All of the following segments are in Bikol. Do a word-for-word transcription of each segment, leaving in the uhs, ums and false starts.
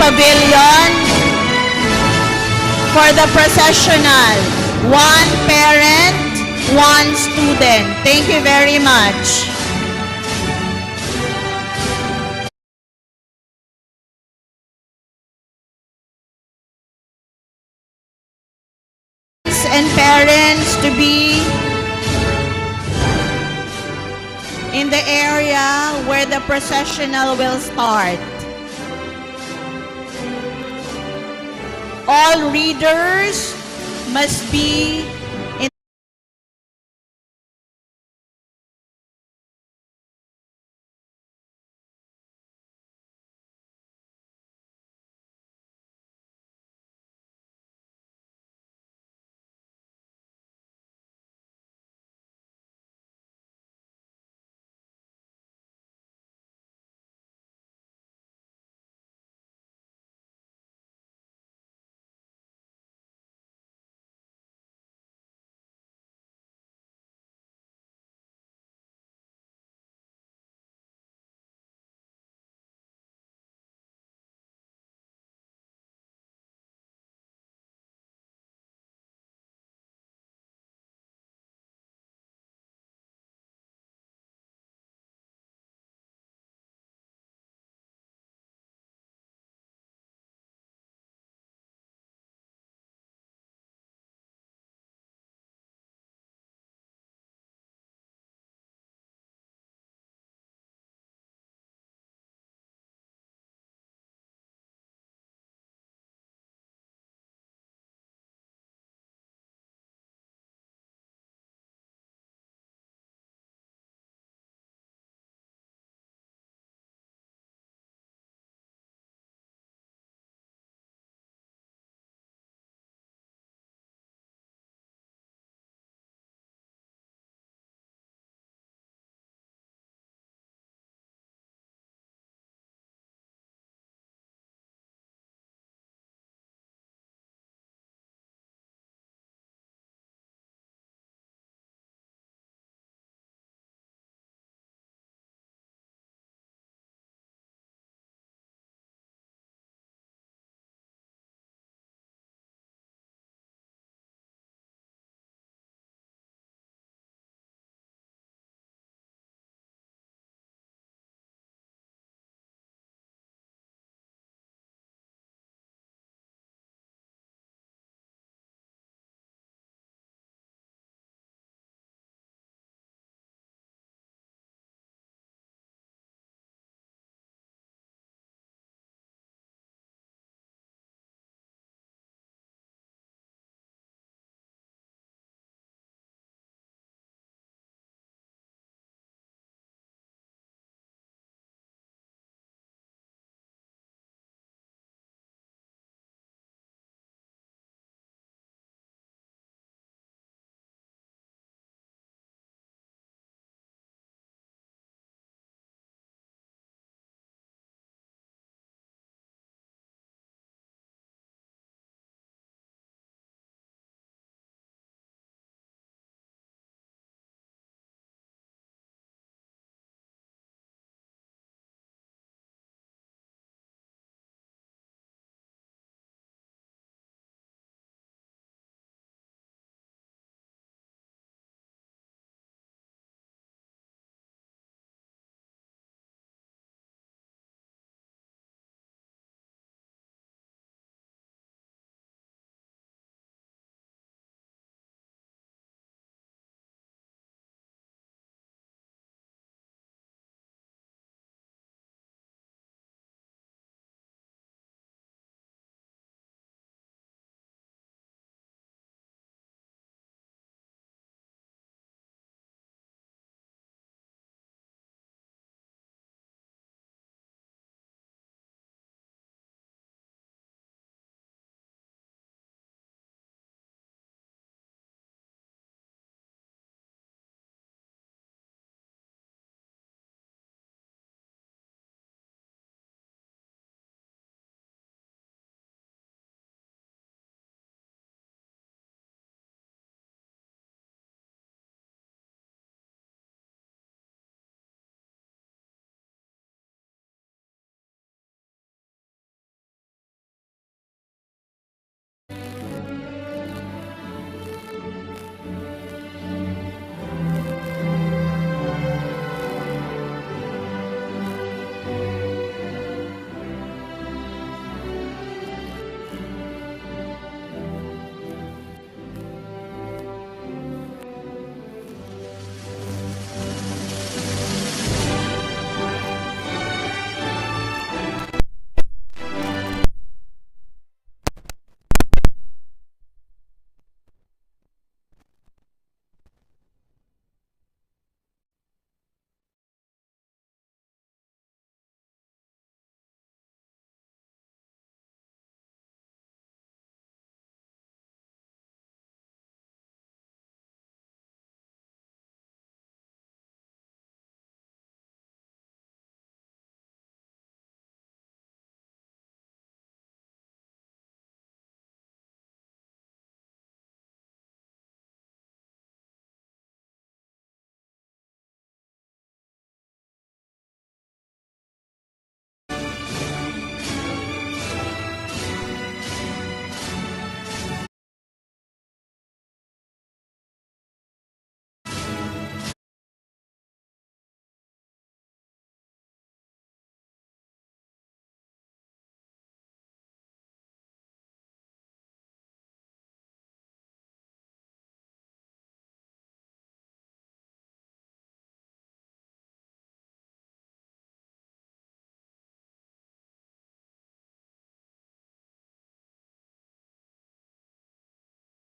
Pavilion for the processional. One parent, one student. Thank you very much. And parents to be in the area where the processional will start. All readers must be in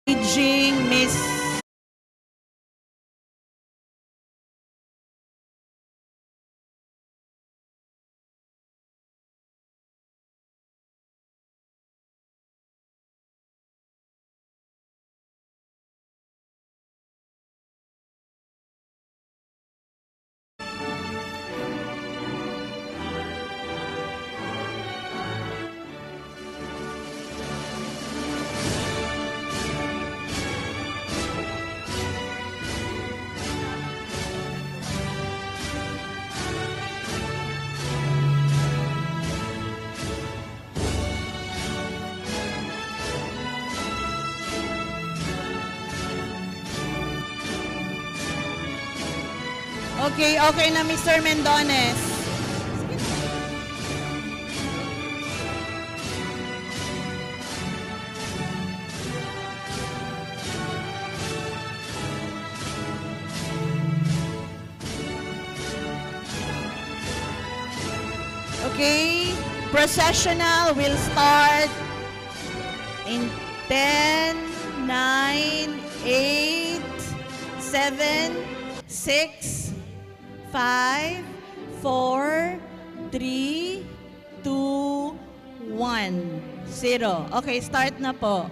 Aging Miss. Okay, okay na, Mister Mendones. Okay, processional will start in ten, nine, eight, seven, six, five, four, three, two, one, zero. Okay, start na po.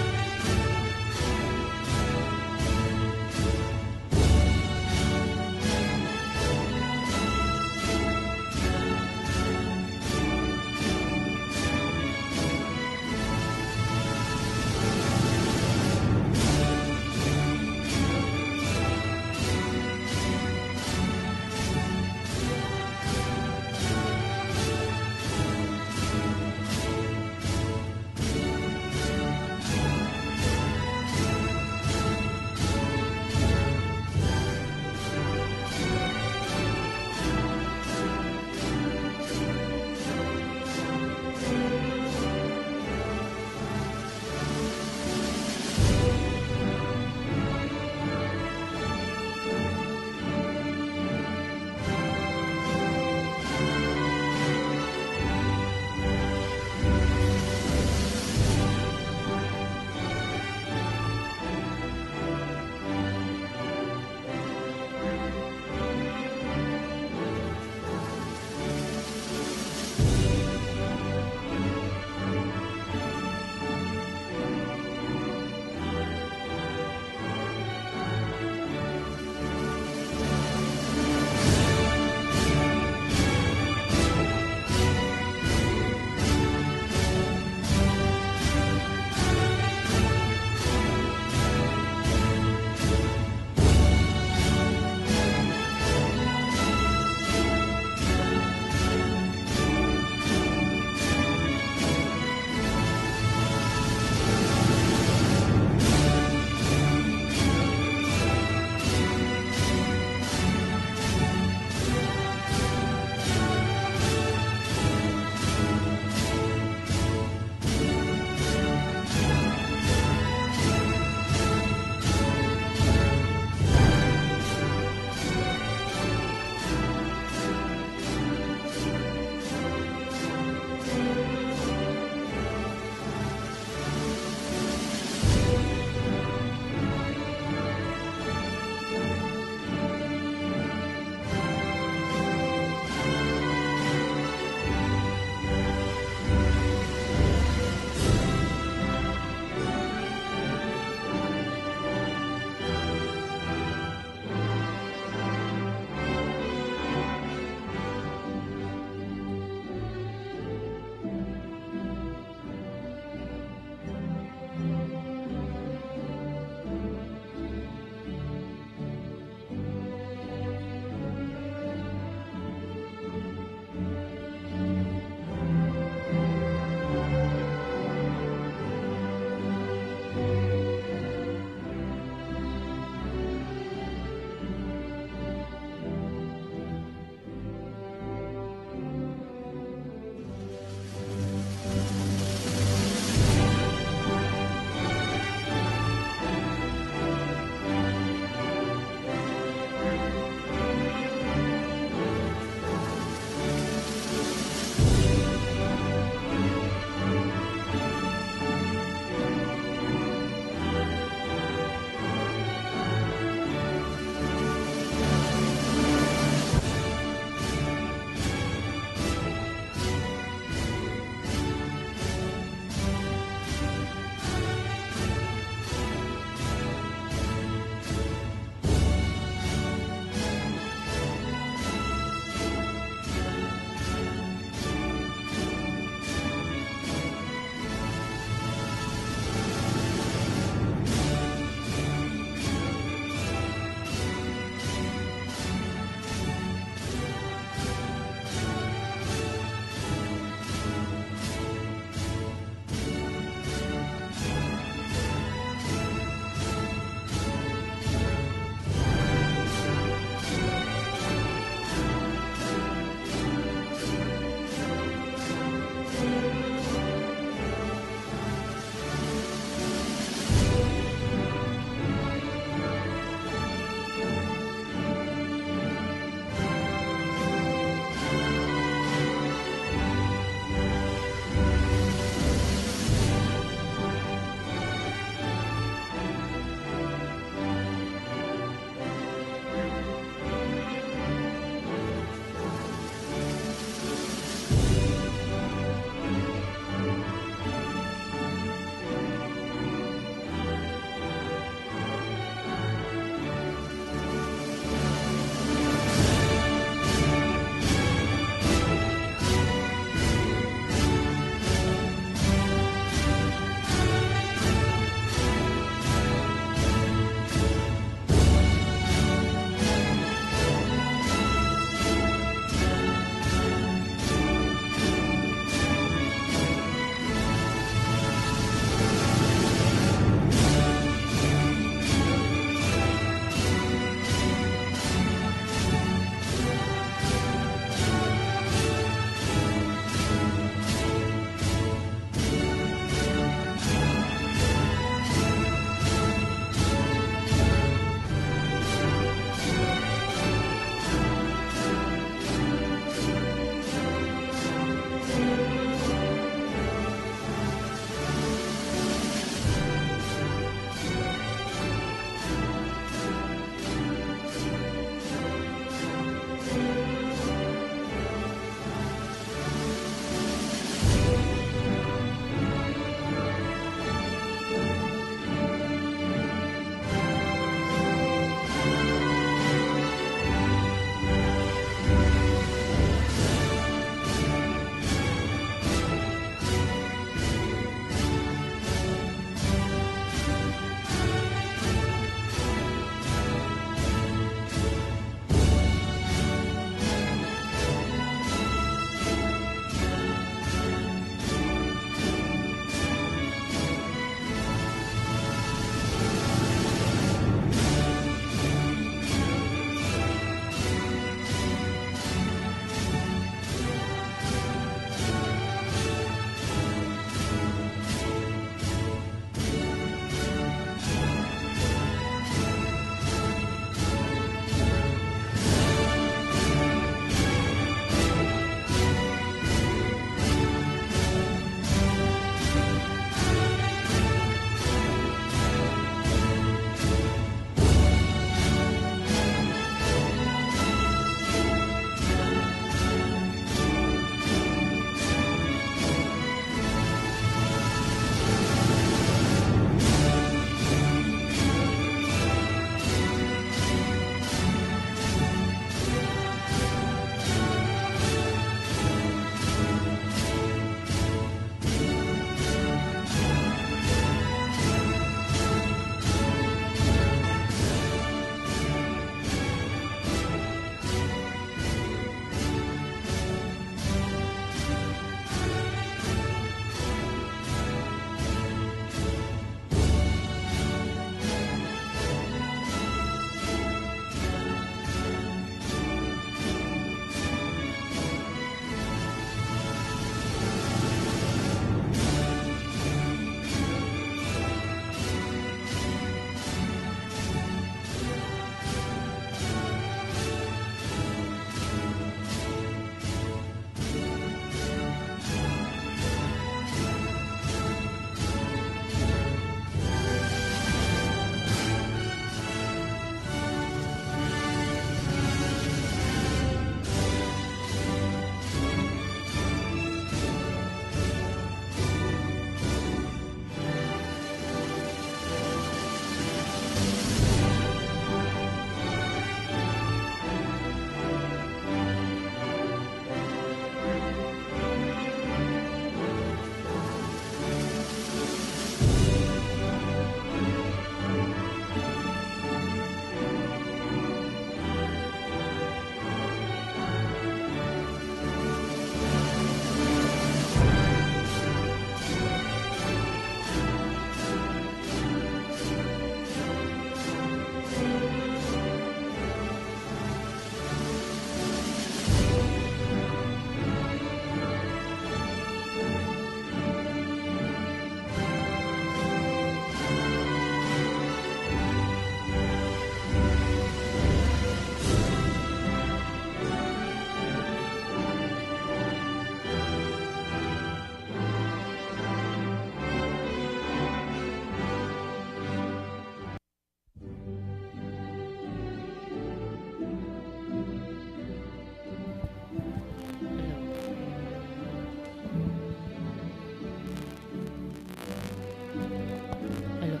Hello.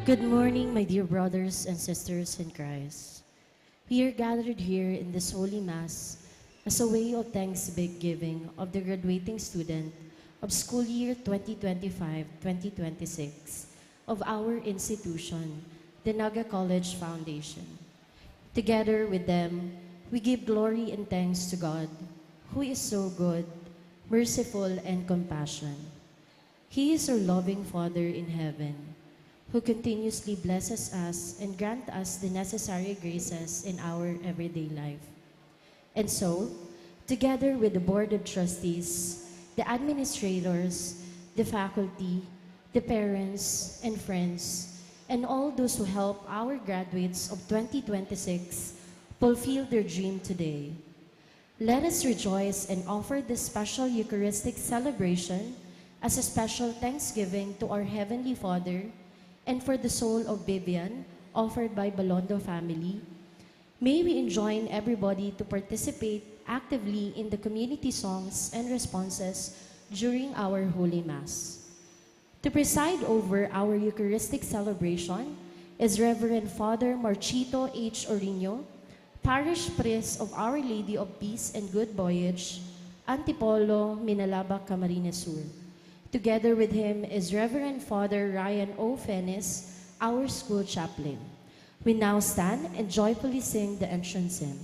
Good morning, my dear brothers and sisters in Christ. We are gathered here in this Holy Mass as a way of thanksgiving of the graduating student of school year twenty twenty-five twenty twenty-six of our institution, the Naga College Foundation. Together with them, we give glory and thanks to God, who is so good, merciful, and compassionate. He is our loving Father in heaven, who continuously blesses us and grants us the necessary graces in our everyday life. And so, together with the Board of Trustees, the administrators, the faculty, the parents, and friends, and all those who help our graduates of twenty twenty-six fulfill their dream today, let us rejoice and offer this special Eucharistic celebration as a special thanksgiving to our Heavenly Father and for the soul of Vivian, offered by Balondo family. May we enjoin everybody to participate actively in the community songs and responses during our Holy Mass. To preside over our Eucharistic celebration is Reverend Father Marchito H. Orino, Parish Priest of Our Lady of Peace and Good Voyage, Antipolo, Minalabac, Camarines Sur. Together with him is Reverend Father Ryan O. Fenes, our school chaplain. We now stand and joyfully sing the entrance hymn.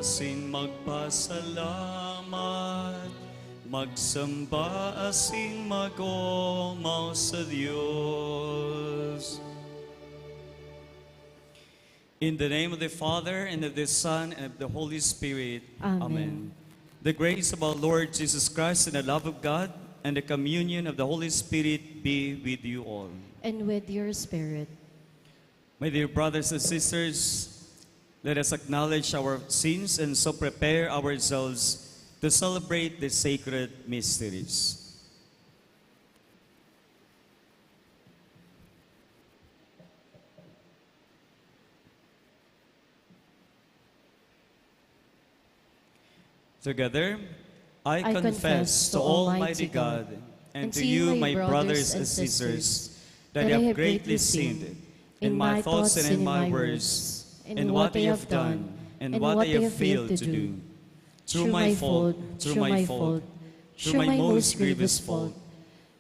Asin magpasalamat, magsamba asin mag-omaw sa Dios. In the name of the Father, and of the Son, and of the Holy Spirit. Amen. Amen. The grace of our Lord Jesus Christ, and the love of God, and the communion of the Holy Spirit be with you all. And with your spirit. My dear brothers and sisters, let us acknowledge our sins and so prepare ourselves to celebrate the sacred mysteries. Together, I I confess confess to to Almighty Almighty God God and and to to you, you, my my brothers brothers and and sisters, sisters, that that I I have have greatly greatly sinned sinned in in my my thoughts thoughts and in and in my my words, words, in in what what I I have have done failed and to what I do. Have failed to do. Through my fault, through my fault, through my most grievous fault.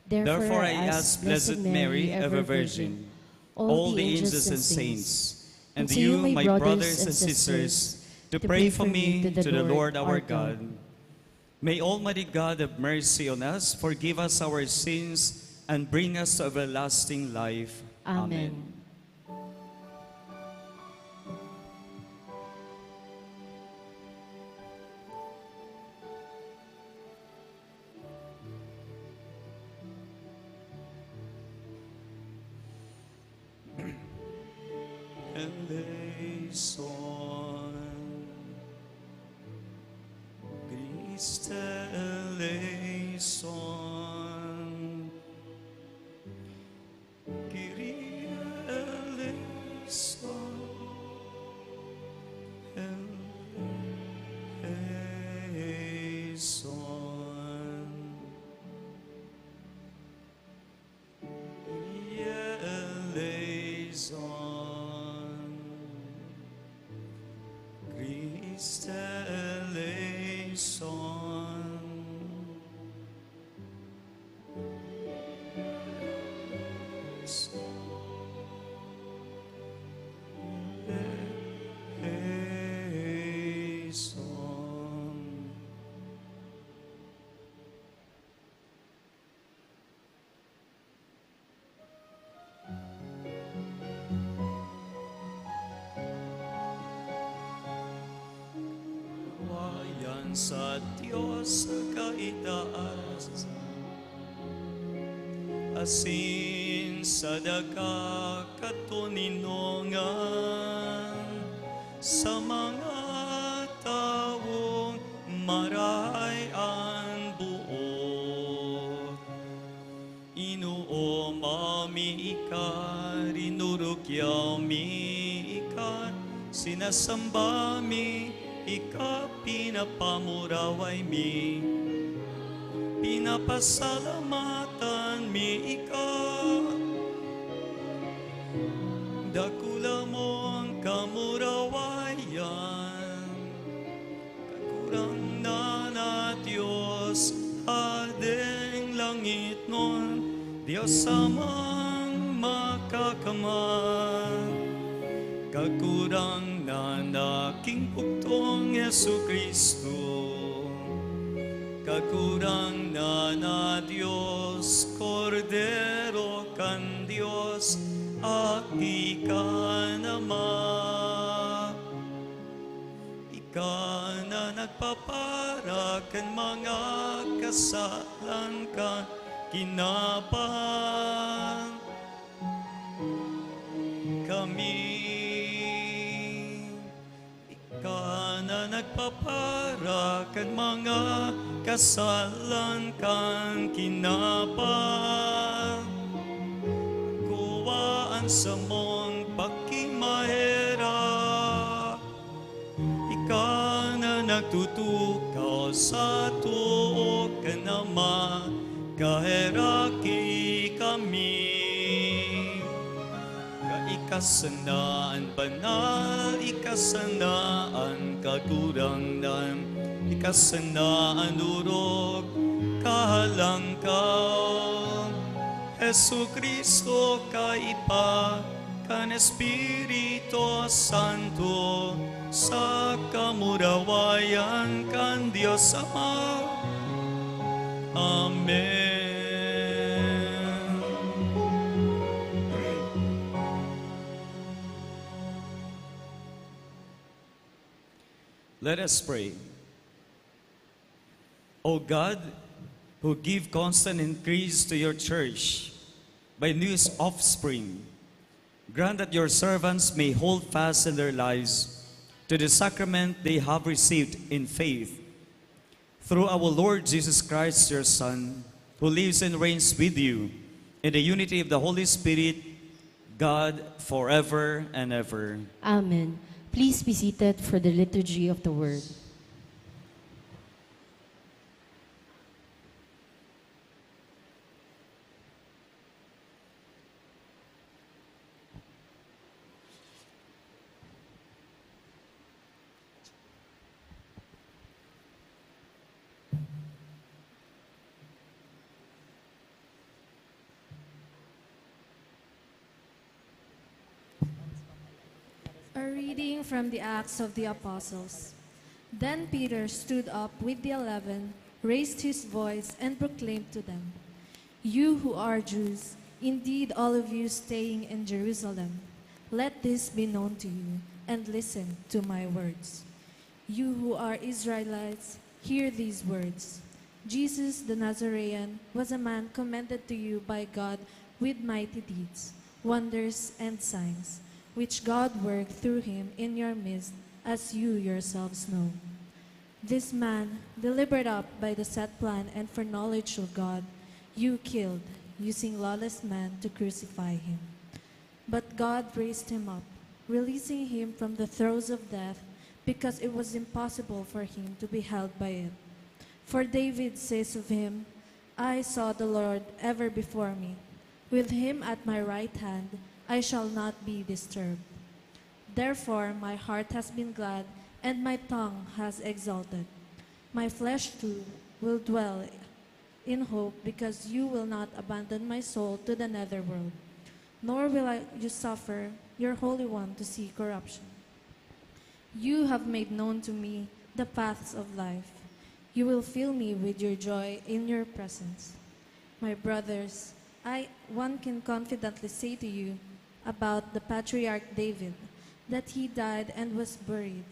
Therefore, I ask Blessed Mary, ever Virgin, all the angels and saints, and to you, my brothers and sisters, to pray for me to the Lord our God. May Almighty God have mercy on us, forgive us our sins, and bring us to everlasting life. Amen. Amen. Eleison. Christe eleison. Kyrie eleison. Eleison. Kyrie eleison. Christe eleison. Eleison. Kawayan sa Dios sa kaitaas, asin sa daga katoninongan, sa mga tawong marahay an boot. Inooma mi ika, rinurukyaw mi ika, sinasamba mi ika, pinapamuraway mi, pinapasalamatan mi ika. Dakula mong kamurawayan. Kagurangnan na Dios, Hadeng langitnon, Dios Amang Makakamhan. Kagurangnan na King Bugtong Jesu-Cristo. Kagurangnan na Dios, Kordero kan Dios, Aki kan Ama. Ika na nagpapara kan mga kasalan kan kinaban kami. Ika na nagpapara kan mga kasalan kan kinaban. Kuwaan samong pagkimaherak. Ika na nagtutukaw sa too kan Ama, kaheraki kami. Ka ika sana an banal, ika sana an kagurangnan, ika sana an orog, kahalangkaw. Jesu-Cristo, kaipa, kan Espiritu Santo, sa kamurawayan kan Dios Ama. Amen. Let us pray. O God, who give constant increase to your church by new offspring, grant that your servants may hold fast in their lives to the sacrament they have received in faith. Through our Lord Jesus Christ, your Son, who lives and reigns with you in the unity of the Holy Spirit, God, forever and ever. Amen. Please be seated for the liturgy of the word. A reading from the Acts of the Apostles. Then Peter stood up with the eleven, raised his voice, and proclaimed to them, "You who are Jews, indeed all of you staying in Jerusalem, let this be known to you, and listen to my words. You who are Israelites, hear these words. Jesus the Nazarene was a man commended to you by God with mighty deeds, wonders, and signs, which God worked through him in your midst, as you yourselves know. This man, delivered up by the set plan and foreknowledge of God, you killed, using lawless men to crucify him. But God raised him up, releasing him from the throes of death, because it was impossible for him to be held by it. For David says of him, 'I saw the Lord ever before me. With him at my right hand, I shall not be disturbed.' Therefore my heart has been glad, and my tongue has exulted. My flesh too will dwell in hope, because you will not abandon my soul to the netherworld, nor will I, you suffer your Holy One to see corruption. You have made known to me the paths of life. You will fill me with your joy in your presence. My brothers, I, one can confidently say to you about the patriarch David, that he died and was buried,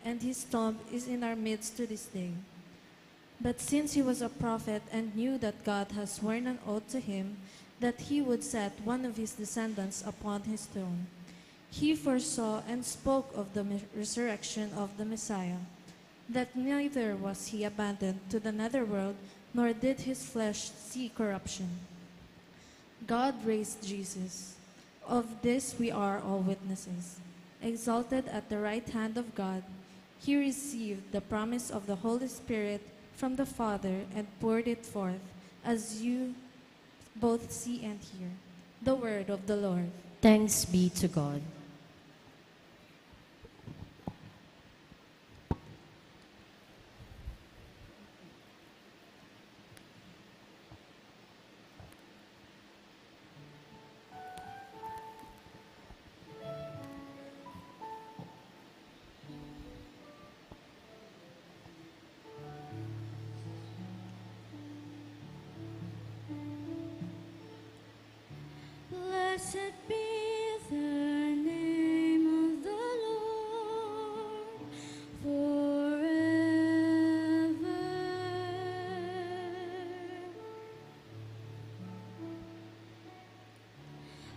and his tomb is in our midst to this day. But since he was a prophet and knew that God has sworn an oath to him that he would set one of his descendants upon his throne, he foresaw and spoke of the me-, resurrection of the Messiah, that neither was he abandoned to the netherworld, nor did his flesh see corruption. God raised Jesus. Of this we are all witnesses. Exalted at the right hand of God, he received the promise of the Holy Spirit from the Father and poured it forth, as you both see and hear. The word of the Lord. Thanks be to God. Blessed be the name of the Lord forever.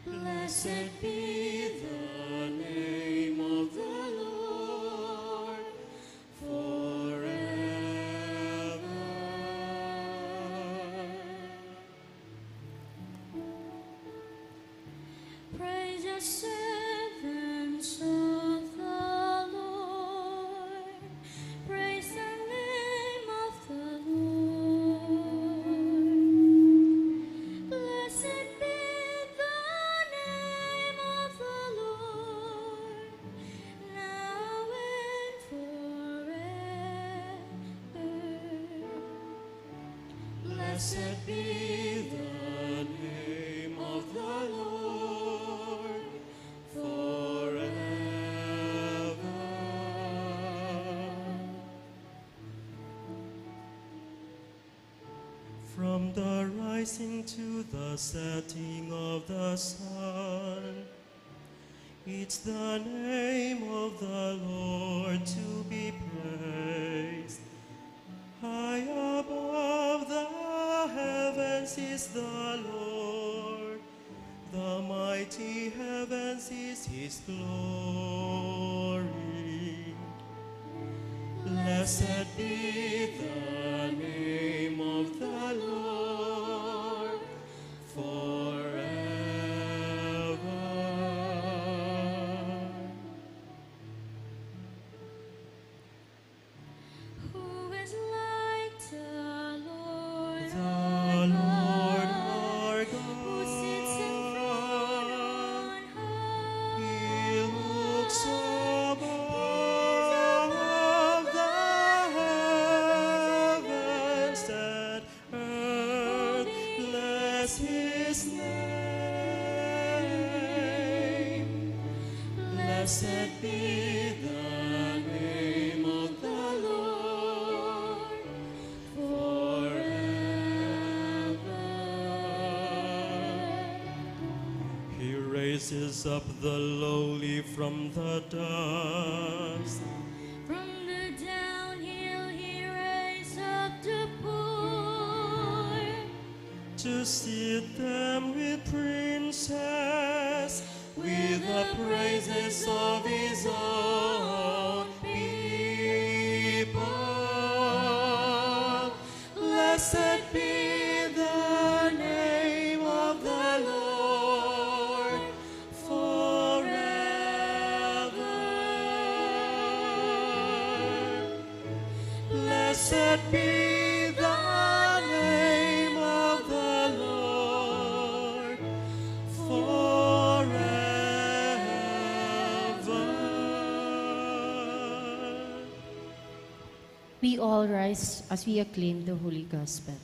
Blessed be the name of the Lord forever. Praise the servants of the Lord. Praise the name of the Lord. Blessed be the name of the Lord, now and forever. Blessed be the name of the Lord the rising to the setting of the sun. It's the name of the Lord to be praised. High above the heavens is the Lord. The mighty heavens is his glory. Blessed be the name of the Lord forever. Who is like the Lord The our Lord God, our who sits enthroned God. On high? He looks above the heavens and earth. Bless his name. Blessed be the name of the Lord forever. He raises up the lowly from the dust. From the dunghill he raised up the poor. To seat them with princes, with the praises of his own people. Blessed be the name of the Lord forever. Blessed be the name of the Lord forever. We all rise as we acclaim the Holy Gospel.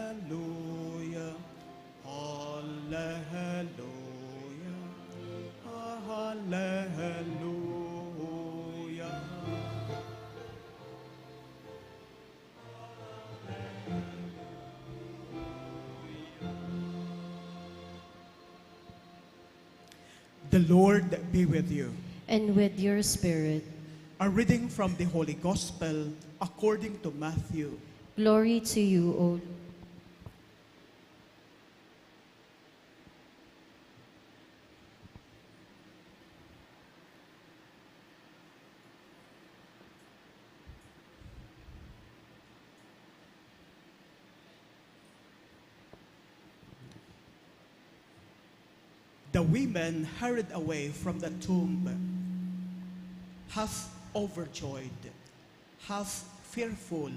Alleluia, alleluia, alleluia. The Lord be with you. And with your spirit. A reading from the Holy Gospel according to Matthew. Glory to you, O Lord. The women hurried away from the tomb, half overjoyed, half fearful,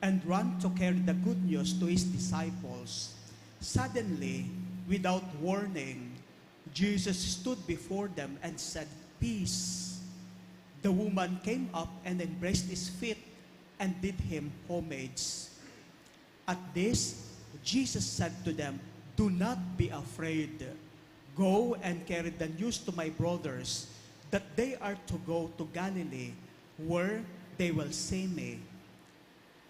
and ran to carry the good news to his disciples. Suddenly, without warning, Jesus stood before them and said, "Peace." The woman came up and embraced his feet and did him homage. At this, Jesus said to them, "Do not be afraid. Go and carry the news to my brothers that they are to go to Galilee, where they will see me."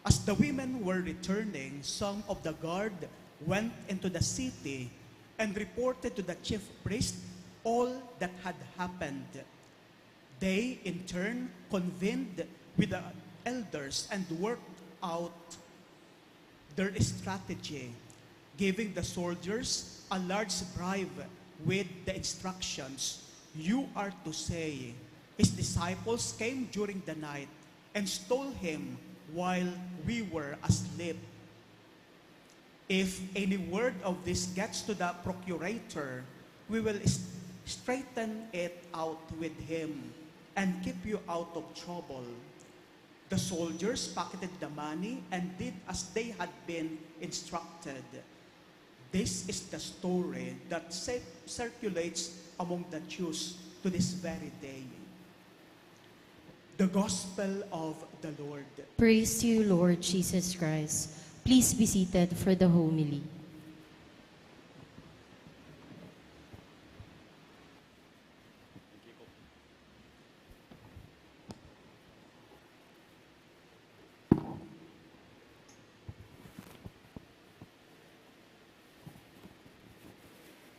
As the women were returning, some of the guard went into the city and reported to the chief priest all that had happened. They, in turn, convened with the elders and worked out their strategy, giving the soldiers a large bribe with the instructions, "You are to say, 'His disciples came during the night and stole him while we were asleep.' If any word of this gets to the procurator, we will s-, straighten it out with him and keep you out of trouble." The soldiers pocketed the money and did as they had been instructed. This is the story that cir-, circulates among the Jews to this very day. The Gospel of the Lord. Praise to you, Lord Jesus Christ. Please be seated for the homily.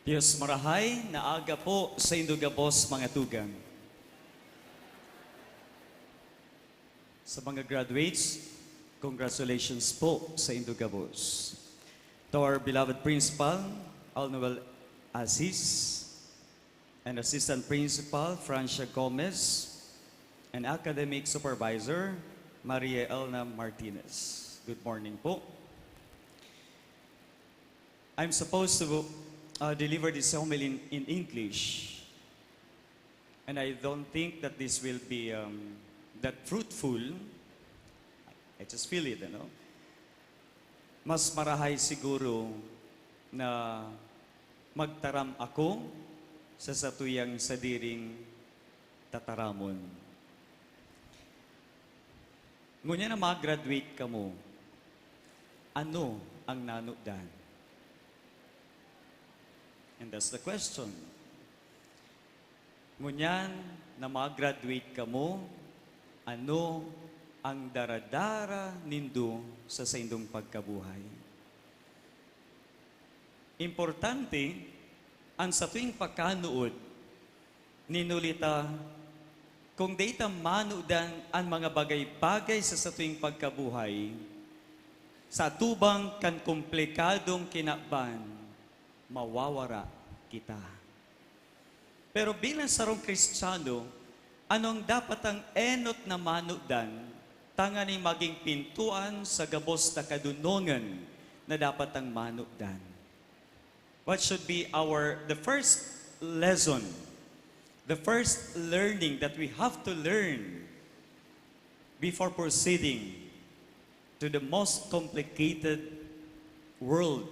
Dios marahay na aga po saindo gabos, mga tugang. Sa mga graduates, congratulations po saindo gabos. To our beloved principal, Alnoel Aziz, and Assistant Principal Francia Gomez, and Academic Supervisor Maria Elna Martinez. Good morning po. I'm supposed to, uh, deliver this homily in, in English, and I don't think that this will be, um, that fruitful. I just feel it, ano? Mas marahay siguro na magtaram ako sa satuyang sadiring tataramon. Ngunyan na ma-graduate kamo, ano ang nanudan? And that's the question. Ngunyan na ma-graduate kamo, ano ang daradara nindo sa saindong pagkabuhay? Importante, an satong pagkanuod, ninuli ta, kung dai ta manudan an mga bagay-bagay sa satong pagkabuhay, sa atubang kan komplikadong kinaban, mawawara kita. Pero bilang sarong Kristiyano, ano ang dapat ang enot na manudan tanganing magin pintuan sa gabos na kadunongan na dapat ang manudan? What should be our, the first lesson, the first learning that we have to learn before proceeding to the most complicated world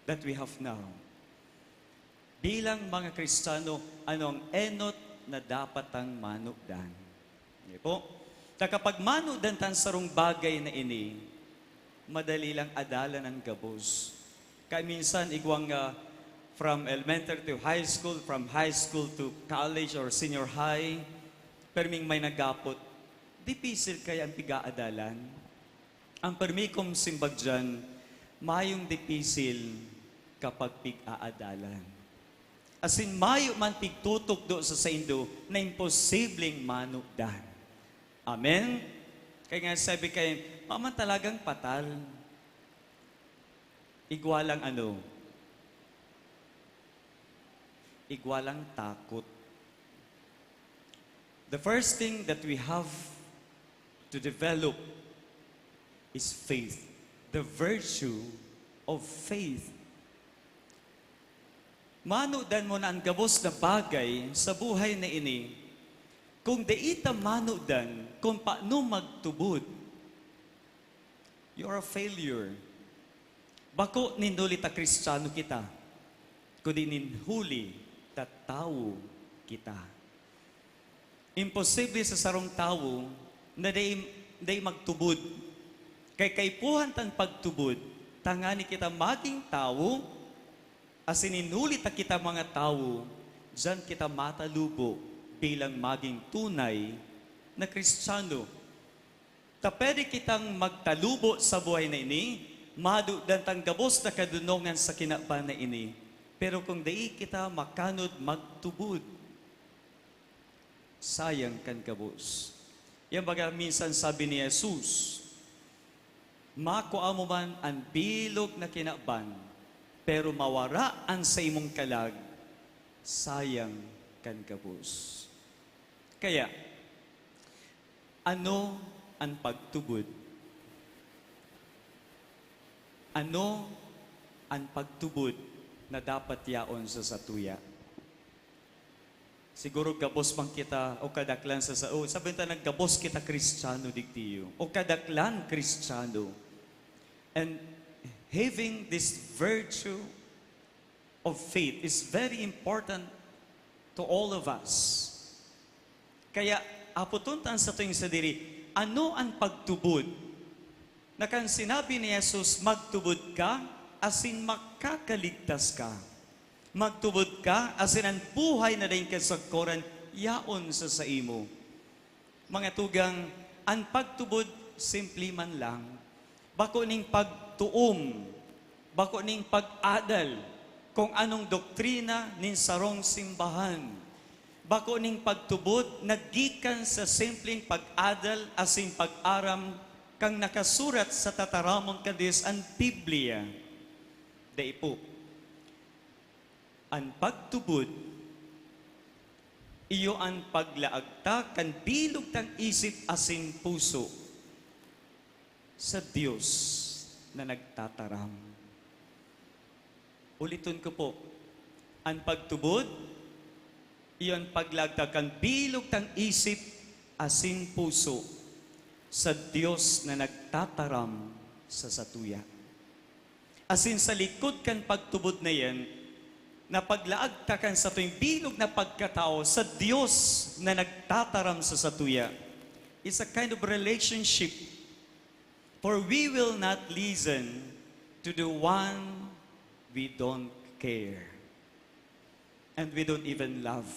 that we have now? Bilang mga Kristiyano, ano ang enot na dapat tang manudan? Di po? Ta kapag manudan ta an sarong bagay na ini, madali lang adalan an gabos. Kaya minsan, igwang, ah, from elementary to high school, from high school to college or senior high, perming may nagapot, dipisil kaya an pig-aadalan? Ang permi kong simbag diyan, mayong dipisil kapag pig-aadalan. Asin mayo man pigtutukdo sa saindo na imposibleng manudan. Amen? Kaya nga sabi kay, "Mama, talagang patal." Igwa lang ano? Igwa lang takot. The first thing that we have to develop is faith. The virtue of faith. Manudan mo na an gabos na bagay sa buhay na ini. Kung dai ta manudan kung paano magtubod, you are a failure. Bako nin huli ta Kristiyano kita, kundi nin huli ta tawo kita. Imposible sa sarong tawo na dai, dai magtubod. Kay kaipuhan tan pagtubod, Tangani kita magin tawo, asin hinuli ta kita mga tawo, diyan kita matalubo bilang magin tunay na Kristiyano. Ta pwede kitang magtalubo sa buhay na ini, madudan tang gabos na kadonongan sa kinaban na ini. Pero kung dai kita makanod magtubod, sayang kan gabos. Yan baga minsan sabi ni Jesus, "Makua mo man an bilog na kinaban, pero mawara an sa imong kalag, sayang kan gabos." Kaya, ano an pagtubod? Ano an pagtubod na dapat yaon sa satuya? Siguro gabos man kita o kadaklan sa sao. Sabi ta, naggabos kita Kristiyano, digdiyo. O kadaklan Kristiyano. And having this virtue of faith is very important to all of us. Kaya, apoton ta an satuyang sadiri, ano an pagtubod? Na kan sinabi ni Jesus, "Magtubod ka, asin makakaligtas ka." Magtubod ka, asin an buhay na daing kasagkoran yaon sa saimo. Mga tugang, an pagtubod, simple man lang. Bako ning pagtuom, bako ning pag-adal kung anong doktrina nin sarong simbahan. Bako ning pagtubod naggikan sa simpleng pag-adal asin pag-aram kan nakasurat sa tataramon kan Dios, an Biblia. Dai po. An pagtubod, iyo an paglaag ta kan bilog tang isip asin puso sa Dios na nagtataram. Uliton ko po, an pagtubod, iyo an paglaag ta kan bilog tang isip asin puso sa Dios na nagtataram sa satuya. Asin sa likod kan pagtubod na iyan, na paglaag ta kan satuyang bilog na pagkatao sa Dios na nagtataram sa satuya, is a kind of relationship, for we will not listen to the one we don't care and we don't even love.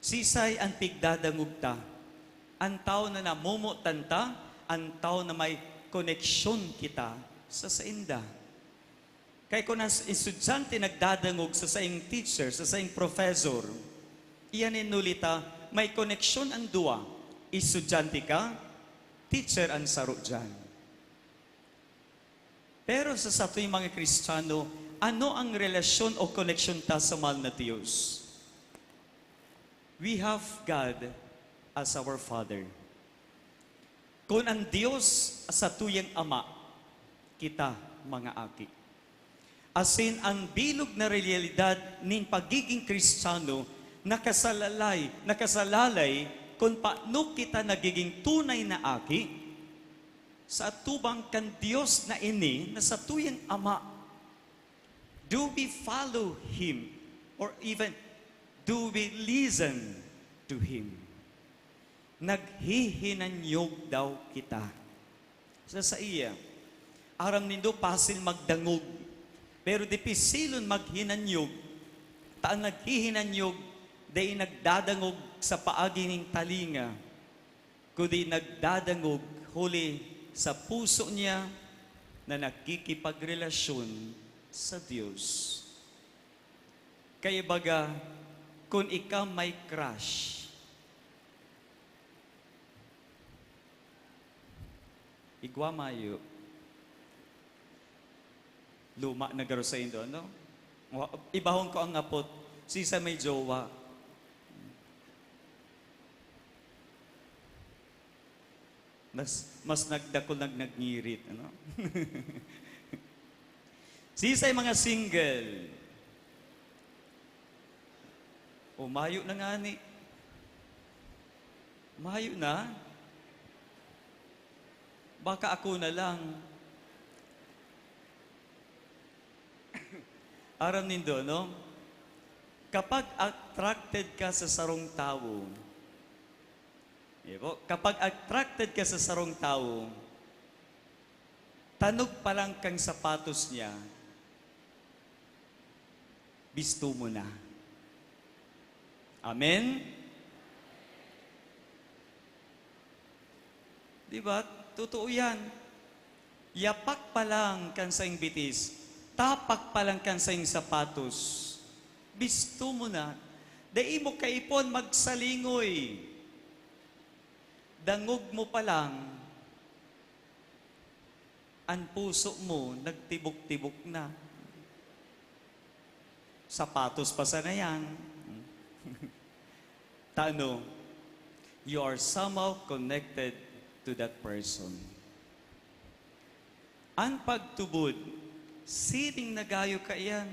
Sisay an pigdadangog ta? An tawo na namomotan ta, an tawo na may koneksyon kita sa sainda. Kaya kun an estudyante nagdadangog sa saing teacher, sa saing professor, iyan inuli ta, may koneksyon an duwa. Estudyante ka, teacher an saro diyan. Pero sa satuyang mga Kristiyano, ano ang relasyon o koneksyon ta sa mahal na Dios? We have God as our Father. Kun an Dios satuyang Ama, kita mga aki. Asin an bilog na realidad nin pagiging Kristiyano nakasalalay, nakasalalay kun paano kita nagiging tunay na aki sa atubang kan Dios na ini na satuyang Ama. Do we follow Him? Or even, do we listen to Him? Naghihinanyog daw kita sa saiya. Aram nindo, pasil magdangog, pero dipisilon maghinanyog. Ta an naghihinanyog dai nagdadangog sa paagi nin talinga, kundi nagdadangog huli sa puso niya na nakikipagrelasyon sa Dios. Kaibaga, kun ika may crush, igwa mayo. Luma na garo saindo, ano? Wa-, ibahon ko ang ngapot, sisay may jowa. Mas, mas nagdakul nag-, nagngirit, ano? Sisay mga single? O, mayo na ngani. Mayo na? Baka ako na lang. Aram nindo, no? Kapag attracted ka sa sarong tawo, di ba? Kapag attracted ka sa sarong tawo, Tanog pa lang kan sapatos niya, bisto mo na. Amen? Di ba? Totoo yan. Yapak pa lang kan saing bitis, tapak pa lang kan saing sapatos, bisto mo na. Dai mo kaipon magsalingoy. Dangog mo pa lang, an puso mo nagtibok-tibok na. Sapatos pa sana yan. Tano, you are somehow connected to that person. An pagtubod, siring na gayo kaiyan.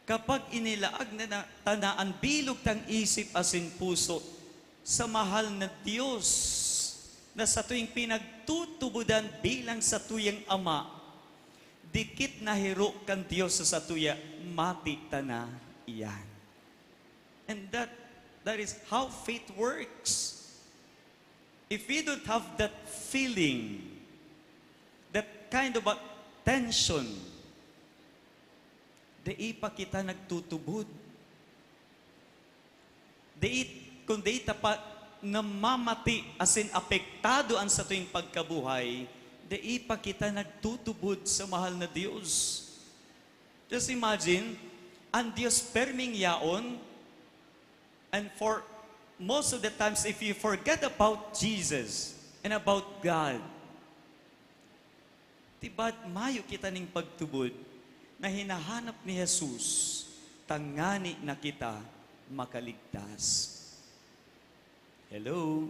Kapag inilaag na, na, ta na an bilog tang isip asin puso sa mahal na Dios, na satuing pinagtutubodan bilang satuyang Ama, dikit na hiro kan Dios sa satuya, mati ta na iyan. And that, that is how faith works. If we don't have that feeling, that kind of a tension, dai pa kita nagtutubod. Dai, kung dai ta pa namamati asin apektado an satuyang pagkabuhay, dai pa kita nagtutubod sa mahal na Dios. Just imagine, an Dios perming yaon, and for most of the times, if you forget about Jesus and about God, tibad mayo kita ning pagtubod na hinahanap ni Jesus, tangani na kita makaligtas. Hello?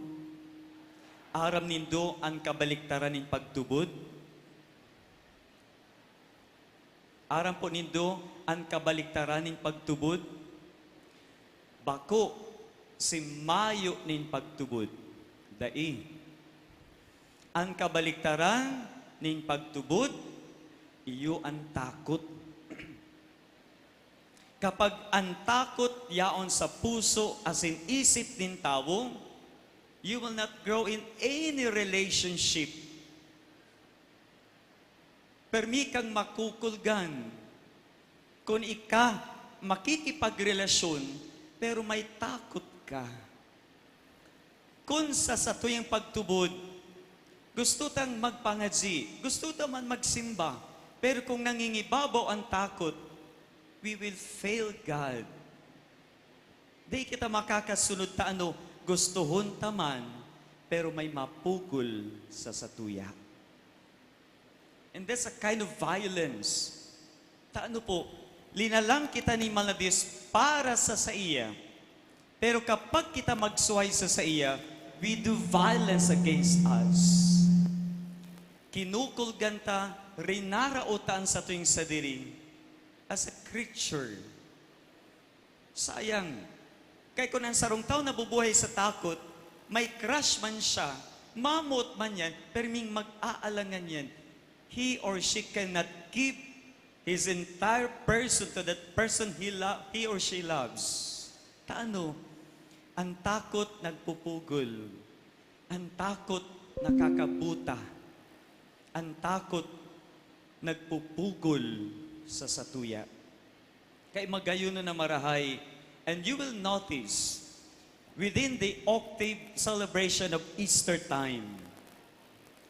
Aram nindo an kabaliktaran nin pagtubod? Aram po nindo an kabaliktaran nin pagtubod? Bako si mayo nin pagtubod. Dai. An kabaliktaran nin pagtubod, iyo an takot. Kapag an takot yaon sa puso asin isip nin tawo, you will not grow in any relationship. Permi kang makukulgan kun ika makikipagrelasyon, pero may takot ka. Kun sa satuyang pagtubod, gusto tang magpangadyi, gusto ta man magsimba, pero kung nangingibabaw an takot, we will fail God. Di kita makakasunod ta ano, gustohon ta man, pero may mapugol sa satuya. And that's a kind of violence. Ta ano po, linalang kita ni Mahal na Dios para sa saiya. Pero kapag kita magsuhay sa saiya, we do violence against us. Kinukulgan ta, rinaraot ta an satuyang sadiri as a creature. Sayang. Kaya kun an sarong tawo nabubuhay sa takot, may crush man siya, mamoot man yan, perming mag-aalangan yan. He or she cannot give his entire person to that person he lo-, he or she loves. Ta ano? An takot nagpupugol. An takot nakakabuta. An takot nagpupugol sa satuya. Kay magayon na marahay, and you will notice, within the octave celebration of Easter time,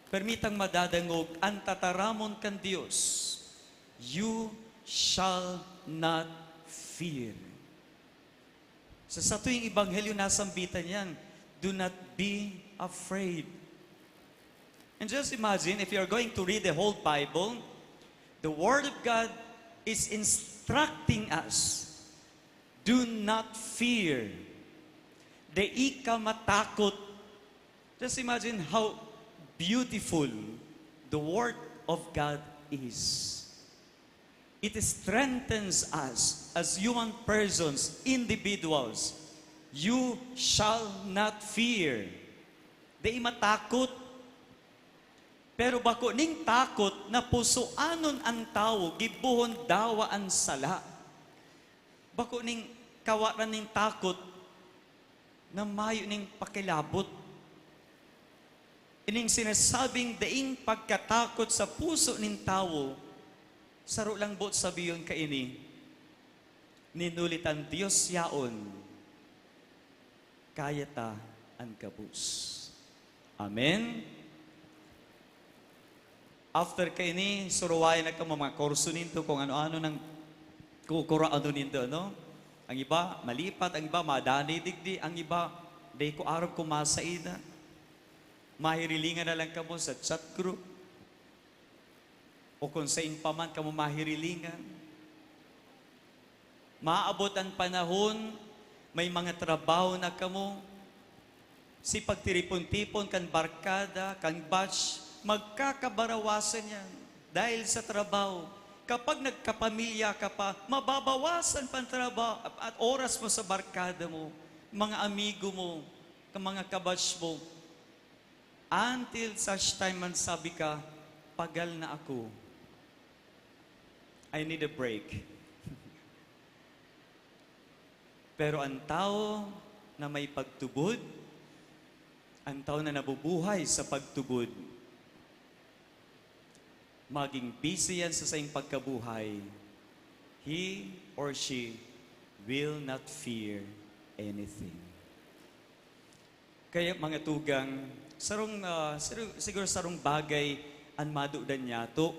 permitang madadangog an tataramon kan Dios, "You shall not fear." Sa satuyang ebanghelyo, nasambitan yan, "Do not be afraid." And just imagine, if you are going to read the whole Bible, the Word of God is instructing us, "Do not fear." Dai ka matakot. Just imagine how beautiful the Word of God is. It strengthens us as human persons, individuals. "You shall not fear." Dai matakot. Pero bako ning takot na pusoanon an tawo, gibohon dawa an sala. Bako ning kawaran ning takot na mayo ning pakilabot. Ining sinasabing daing pagkatakot sa puso nin tawo, saro lang boot sabihon kaini, nin huli ta an Dios yaon, kaya ta an gabos. Amen? After kaini, suruwayan na kamo mga kurso nindo kung ano-ano nang kukuraon nindo, no? Ang iba, malipat, ang iba, madani digdi, ang iba, dai ko aram kung masaida. Mahirilingan na lang kamo sa chat group o kung sain pa man kamo mahirilingan. Maabot an panahon, may mga trabaho na kamo. Si pagtiripon-tipon kan barkada, kan batch, magkakabarawasan yan dahil sa trabaho. Kapag nagkapamilya ka pa, mababawasan pa an trabaho at oras mo sa barkada mo, mga amigo mo, kan mga kabatch mo. Until such time man sabi ka, "Pagal na ako. I need a break." Pero an tawo na may pagtubod, an tawo na nabubuhay sa pagtubod, maging busy yan sa saing pagkabuhay, he or she will not fear anything. Kaya, mga tugang, sarong, ah, siru-, siguro sarong bagay an madudan niyato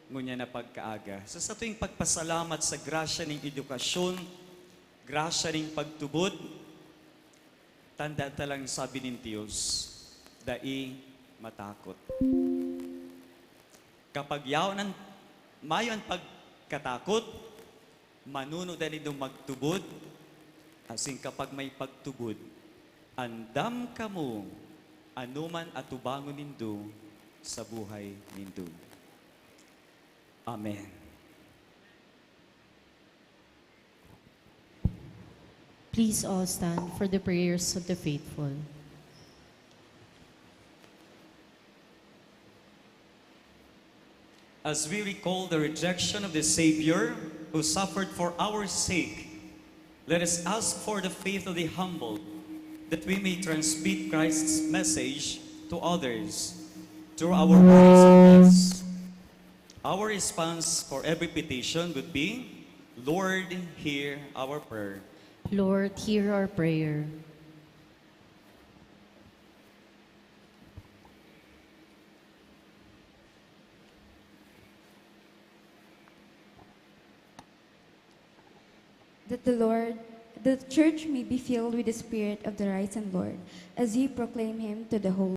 ngunyan na pagkaaga. Sa satong pagpasalamat sa grasya ning edukasyon, grasya ning pagtubod, tandaan ta lang sabi nin Dios, "Dai matakot." Kapag yaon an, mayo an pagkatakot, manunudan nindo magtubod, asin kapag may pagtubod, andam kamo anoman atubangon nindo sa buhay nindo. Amen. Please all stand for the prayers of the faithful. As we recall the rejection of the Savior who suffered for our sake, let us ask for the faith of the humble, that we may transmit Christ's message to others through our words and deeds. Our response for every petition would be, "Lord, hear our prayer." Lord, hear our prayer. That the Lord, the church may be filled with the Spirit of the risen Lord, as ye proclaim him to the whole